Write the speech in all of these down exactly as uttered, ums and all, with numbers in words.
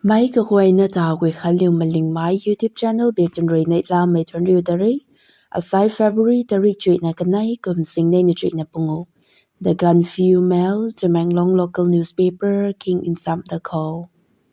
Mei kaguayna ta Guikhanliu Malingmei YouTube channel bik tun rui neihlamei tuanriu ta re. Asai February tarik chuihna kanei kum singnei na chuihna pungu. The Gaanphiu Mail, Tamenglong local newspaper king nchamh da khou.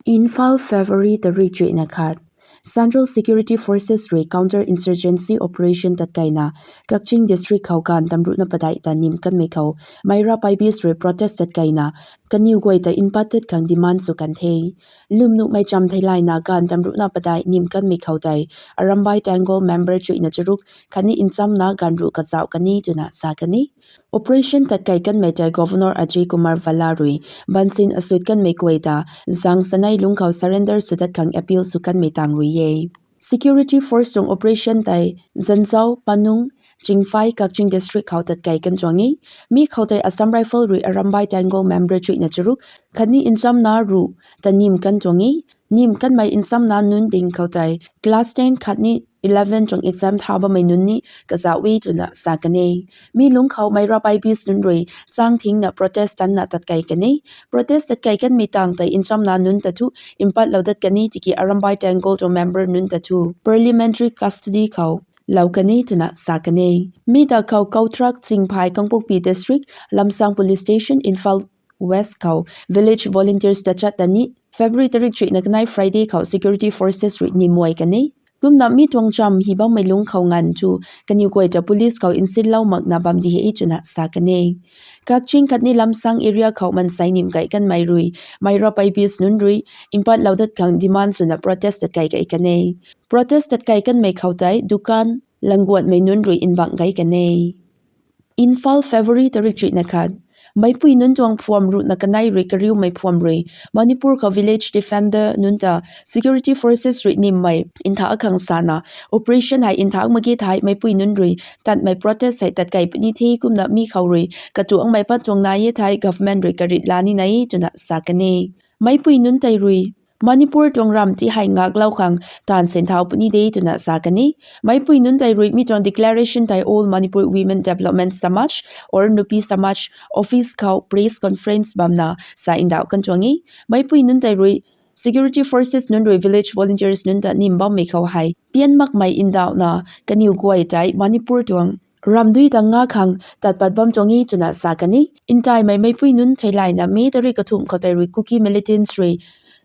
Imphal, February tarik chuihna khat. Central Security Forces rui counter insurgency operation tatkeina Kakching district khou gaanv tamruhna padeih ta nim kanmei khou Meira Paibis rui protest tatkeina kaniw guay ta npat tat khang demand sw kan the. Lwmnuhmei cham theilayna gaanv tamruhna padeih nim kanmei khou tei Arambai Tenggol member chuihna charuk khatni nchamna gaanv ruh kazauh kan e twna sa kan e. Operation tatkei kanmei tei Governor Ajay Kumar Bhalla rui bansin asut kanmei guay ta zang sanei lungc khou surrender sw dat khang appeal sw kanmei tang rui e. Security force tuang operation tei Zanzau, Panung, Chingphai, Kakching district khou tatkei kan tuang e. Mi khou tei Assam Rifle rui Arambai Tenggol member chuihna charuk khatni nchamna ruh ta nim kan tuang e. Nim kanmei nchamna nunc ding khou tei class ten khatni eleven tuang exam tha bammei nunc ni kazauh e twna sa kan e. Mi lungc khou Meira Paibis nunc rui chang thingna protest tanna tatkei kan e. Protest tatkei kanmei tang tei nchamna nunc ta thu mpatlou dat kan e, tiki Arambai Tenggol tuang member nunc ta thu parliamentary custody khou lou kan e twna sa kan e. Mi ta khou Koutrak, Chingphai, Kangpokpi district, Lamsang police station, Imphal West khou village volunteers ta chat ta ni February tarik chuihna kanei Friday khou security forces rui nimuai kan e. Kumna mi tuang cham hi bammei lungc khou nganv thu kaniw guay ta police khou nsinlou makna bam di he twna sa kan e. Kakching khatni Lamsang area khou mansei nim kai kanmei rui Meira Paibis nunc rui mpatlou dat khang demand swna protest tatkei kai kan e. Protest tatkei kanmei khou tei dukan langguatmei nunc rui nbang kai kan e. Imphal, February tarik chuihna khat. Meipui nunc tuang phuam ruhna kanei rui kariumei phuam rui Manipur khou village defender nunc ta security forces rui nimmei ntha khang sana operation hei nthak mak ge thei meipui nunc rui tatmei protest hei tatkei puni the, kumna mi khou rui katuangmei pat tuang nai e thei government rui karit la ni nai twna sa kan e. Meipui nunc tei rui Manipur tuang ram ti hei ngaklou khang taanv sinthau puni de twna sa kan e. Meipui nunc tei rui mi tuang declaration tei All Manipur Women Development Samaj or Nupi Samaj office khou press conference bamna sa ndauh kan tuang e. Meipui nunc tei rui security forces nunc rui village volunteers nunc ta nim bammei khou hei pian makmei ndauhna kaniw guay tei Manipur tuang ramdui ta nga khang tat pat bam tuang e twna sa kan e. Ntaimei meipui nunc theilayna May tarik kathumh khou tei rui Kuki militants rui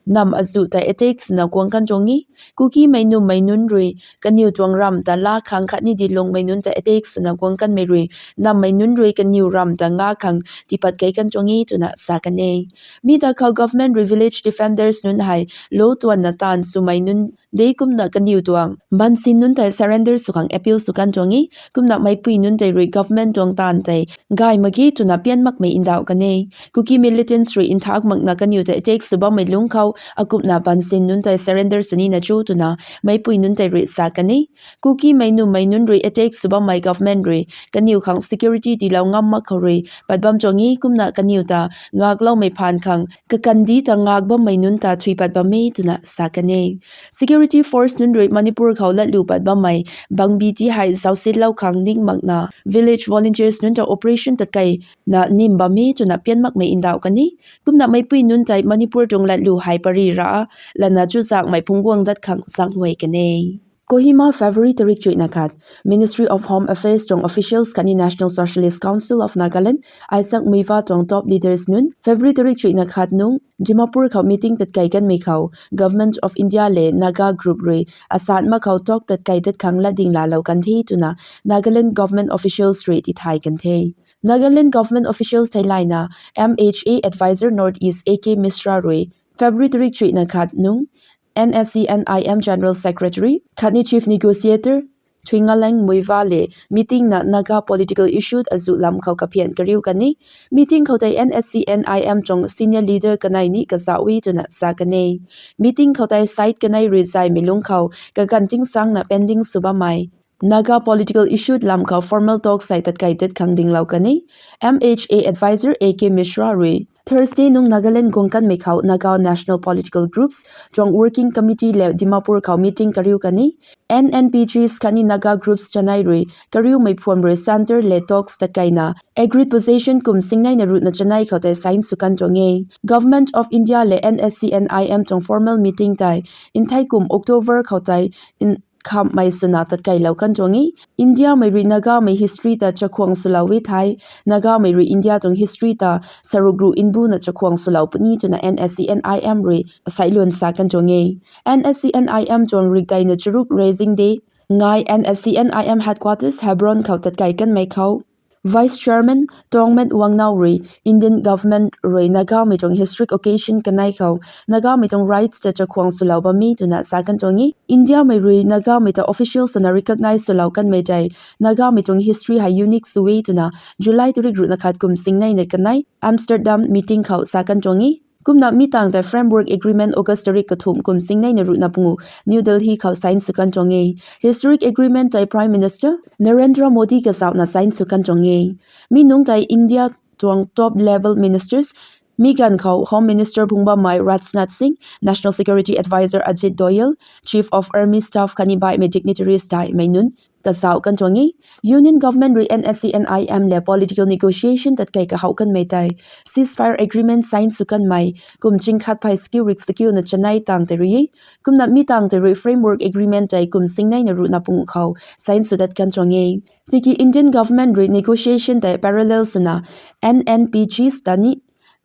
nam azuh ta attack swna guang kan tuang e. Kukimei nummei nunc rui kaniw tuang ram ta la khang khatni dilungmei nunc ta attack swna guang kanmei rui nammei nunc rui kaniw ram ta nga khang tipat kei kan tuang e twna sa kan e. Mi ta khou government rui village defenders nunc hei lou tuanna taanv swmei nunc de, kumna kaniw tuang bansin nunc tei surrender sw khang appeal sw kan tuang e. Kumna meipui nunc tei rui government tuang taanv tei gay mak ge twna pian makmei ndauh kan e. Kuki militants rui nthak makna kaniw tei attack sw bammei lungc khou akumhna bansin nunc tei surrender sw nina cho twna meipui nunc tei rui sa kan e. Kukimei nummei nunc rui attack sw bammei government rui kaniw khang security tiilou ngam mak khou rui pat bam tuang e, kumna kaniw ta ngakloumei phaan khang kakandih ta ngak bammei nunc ta thui pat bam e twna sa kan e. Security force nunc rui Manipur khou latlu pat bammei bangbi ti hei zausitlou khang ning makna village volunteers nunc ta operation tatkeina nim bam e twna pian makmei ndauh kan e. Kumna meipui nunc tei Manipur tuang latlu hei pary ra lana chuzaenghmei phungc guang dat khang zaenghuay kan e. Kohima, February tarik chuihna khat. Ministry of Home Affairs tuang officials khatni National Socialist Council of Nagaland, Isaac Muivah tuang top leaders nunc February tarik chuihna khat nung Dimapur khou meeting tatkei kanmei khou Government of India le Naga group rui asan mak khou talk tatkei tat khang latding laalou kan the twna Nagaland government officials rui tithay kan the. Nagaland government officials theilayna M H A advisor North East A K Mishra rui February tarik chuihna khat nung N S C N I M General Secretary khatni Chief Negotiator Thuingaleng Muivah le meeting na Naga political issue azuh lam khou kaphian kariu kan e. Meeting khou tei N S C N I M tuang senior leader kanei ni kazauh e twna sa kan e. Meeting khou tei side kanei rui zaymei lungc khou kaganv tingsangna pending sw bammei Naga political issue lam khou formal talks hei tatkai tat khang dinglou kan e. M H A advisor A K Mishra rui Thursday nung Nagaland guang kanmei khou Naga national political groups tuang working committee le Dimapur khou meeting kariu kan e. N N P Gs khatni Naga groups chanei rui kariumei phuam rui centre le talks tatkaina agreed position kum singneina ruhna chanei khou tei sign sw kan tuang e. Government of India le N S C N I M tuang formal meeting tei nthei kum October khou tei nkhamhmei swna tatkailou kan tuang e. Indiamei rui Nagamei history ta chakhwang swlou e thei, Nagamei rui India tuang history ta saruk ruh nbuna chakhwang swlou puni twna N S C N I M rui asei luan sa kan tuang e. N S C N I M tuang rikdeina charuk Raising Day ngai N S C N I M headquarters Hebron khou tatkai kanmei khou Vice Chairman Tongmet Wangnau rui Indian Government rui Nagamei tuang historic occasion kanei khou Nagamei tuang rights ta chakhwang swlou bam e twna sa kan tuang e. Indiamei rui Nagamei ta official swna recognize swlou kanmei tei Nagamei tuang history hei unique sw e twna July tarik ruhna khat kum singneina kanei Amsterdam meeting khou sa kan tuang e. Kumna mi tangv tei Framework Agreement August tarik kathumh kum singneina ruhna pungu New Delhi khou sign sw kan tuang e. Historic agreement tei Prime Minister Narendra Modi kazauhna sign sw kan tuang e. Mi nungc tei India tuang top level ministers, mi ganv khou Home Minister phungc bammei Rajnath Singh, National Security Advisor Ajit Doval, Chief of Army Staff khatni baihmei dignitaries daihmei nunc kazauh kan tuang e. Union Government rui N S C N I M le political negotiation tatkei kahouh kanmei tei ceasefire agreement sign sw kanmei kum chingkhat phey sakiu rik sakiuna chanei tangv tei rui e. Kumna mi tangv tei rui Framework Agreement tei kum singneina ruhna pungu khou sign sw dat kan tuang e. Tiki Indian Government rui negotiation tei parallel swna N N P Gs ta ni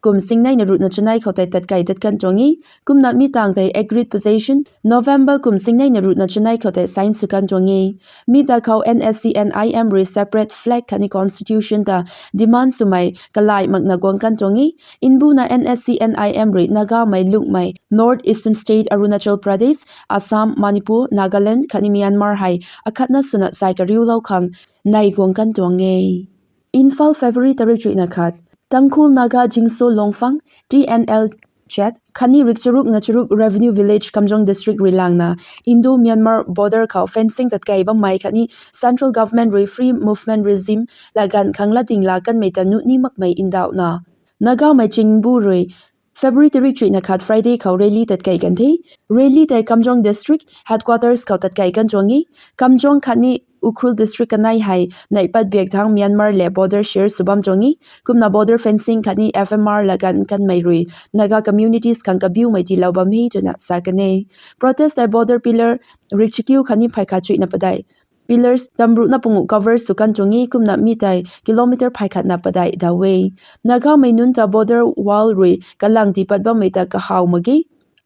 kum singneina ruhna chanei khou tei tatkai dat kan tuang e. Kumna mi tangv tei agreed position November kum singneina ruhna chanei khou tei sign sw kan tuang e. Mi ta khou N S C N I M rui separate flag khatni constitution ta demand swmei kalai makna guang kan tuang e. Nbuna N S C N I M rui Nagamei lungmei North Eastern State Arunachal Pradesh, Assam, Manipur, Nagaland khatni Myanmar hei akhatna swna zay kariulou khang nei guang kan tuang e. Imphal, February tarik chuihna khat. Tangkhul Naga Jingso Longphang, T N L Z, khatni rikcharukna charuk Revenue Village, Kamjong District rui langna Indo-Myanmar border khou fencing tatkei bammei khatni Central Government rui Free Movement Regime laganv khang latding la kanmei ta nuh ni makmei ndauhna Nagamei chingbu rui February tarik chuihna khat Friday khou rally tatkei kan the. Rally tei Kamjong District Headquarters khou tatkei kan tuang e. Kamjong khatni Ukhrul District kanei hei neihpat biak thangc Myanmar le border share sw bam tuang e. Kumna border fencing khatni F M R laganv kanmei rui Naga communities khang kabiumei tiilou bam e twna sa kan e. Protest tei border pillar rikchakiu khatni phey khat chuihna padeih pillars tamruhna pungu cover sw kan tuang e. Kumna mi tei kilometer phey khatna padeih daw e. Nagamei nunc ta border wall rui kalang tiipat bammei ta kahaw mak ge.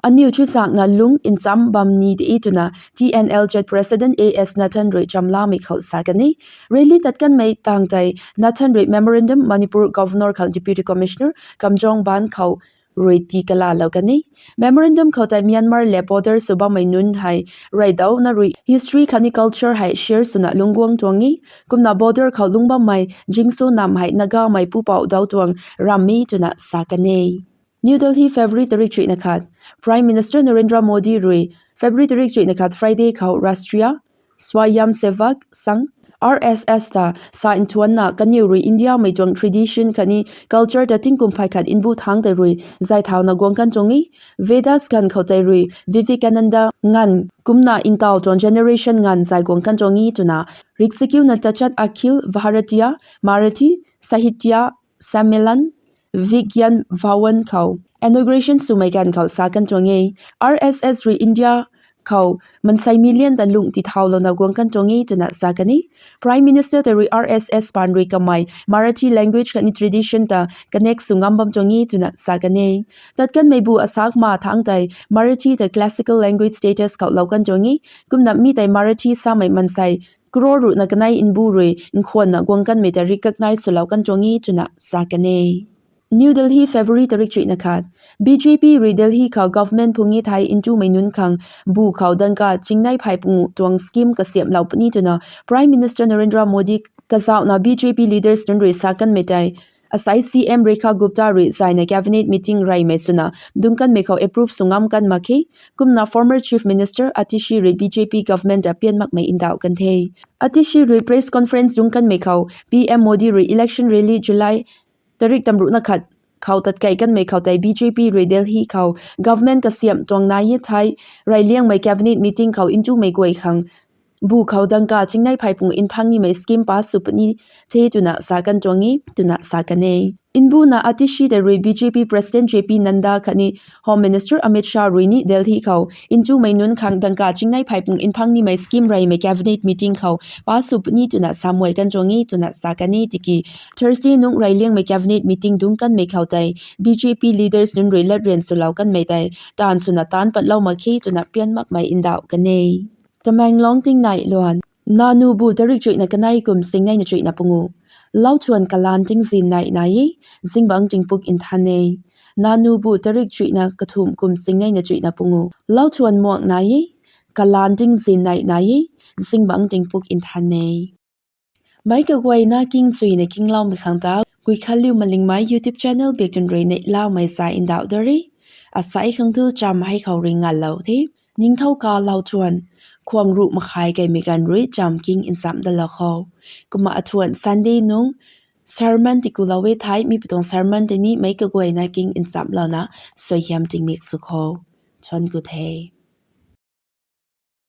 Aniu chuzaenghna lung ncham bam ni de twna T N L Z President A S Nathan rui chamlamei khou sa kan e. Rally tat kanmei tangv tei Nathan rui memorandum Manipur Governor khang Deputy Commissioner Kamjong Ban khou rui tii kalalou kan e. Memorandum khou tei Myanmar le border sw bammei nunc hei reydauna rui history khatni culture hei share swna lungc guang tuang e. Kumna border khou lungc bammei Jingso nam hei Nagamei pupouc daw tuang ram e twna sa kan e. New Delhi, February tarik chuihna khat. Prime Minister Narendra Modi rui February tarik chuihna khat Friday khou Rashtriya Swayamsevak Sangh, R S S ta sa nthuanna kaniw rui Indiamei tuang tradition khatni culture ta tingkum phey khat nbu thangc tei rui zay thauna guang kan tuang e. Vedas ganv khou tei rui Vivekananda nganv kumna ntaw tuang generation nganv zay guang kan tuang e twna rikchakiuna tachat Akhil Bharatiya Marathi Sahitya Sammelan Vigyan Bhawan khou inauguration swmei ganv khou sa kan tuang e. R S S rui India khou mansei million ta lung tithaulouna guang kan tuang e twna sa kan e. Prime Minister tei rui R S S paan rui kamei Marathi language khatni tradition ta connect sw ngam bam tuang e twna sa kan e. Tat kanmei bu asak ma thangc tei Marathi ta classical language status khou lou kan tuang e. Kumna mi tei Marathi samei mansei crore ruhna kanei nbu rui nkhwanna guang kanmei ta recognize swlou kan tuang e twna sa kan e. New Delhi, February tarik chuihna khat. B J P rui Delhi khou government phungc e thei ntumei nunc khang bu khou dangka chingnei phey pungu tuang scheme kasiamhlou puni twna Prime Minister Narendra Modi kazauhna B J P leaders nunc rui sa kanmei tei Asai C M Rekha Gupta rui zayna cabinet meeting reymei swna dungc kanmei khou approve sw ngam kan mak khe. Kumna former Chief Minister Atishi rui B J P government ta pian makmei ndauh kan the. Atishi rui press conference dungc kanmei khou P M Modi rui election rally July tarik tamruhna khat khou tatkei kanmei khou tei B J P rui Delhi khou government kasiamh tuang nai e thei, reyliangmei cabinet meeting khou ntumei guay khang bu khou dangka chingnei phey pung nphang nimei scheme pass sw puni the twna sa kan tuang e twna sa kan e. Mbuna Atishi tei rui B J P President J P Nadda khatni Home Minister Amit Shah rui ni Delhi khou ntumei nunc khang dangka chingnei phey pung nphang nimei scheme reymei cabinet meeting khou pass sw puni twna samuai kan tuang e twna sa kan e tiki Thursday nung reyliangmei cabinet meeting dungc kanmei khou tei B J P leaders nunc rui latryan swlou kanmei tei taanv swna taanc patlou mak khe twna pian makmei ndauh kan e. Tamenglong tingnei luan. Nanubu tarik chuihna kanei kum singnei na chuihna pungu. Lauthuan kalaan tingzin nei nai e, zingbangc tingpuk nthan e. Nanubu tarik chuihna kathumh kum singnei na chuihna pungu. Lauthuan muang nai e, kalaan tingzin nei nai e, zingbangc tingpuk nthan e. Meic kaguayna king chuina kingloumei khang ta Guikhanliu Malingmei YouTube channel bik tun rui neihloumei sa ndauh da re. Asai khang thu cham hei khou rui nganlou the. Ningthouka lauthuan khwang ruh makhai kaimei ganv rui cham king nchamc dalou khou. Kumna athuan Sunday nung sermon tikulou e thei mi pu tuang sermon tei ni meic kaguayna king nchamclouna suaihiam tingmik sw khou. Thuan ku the.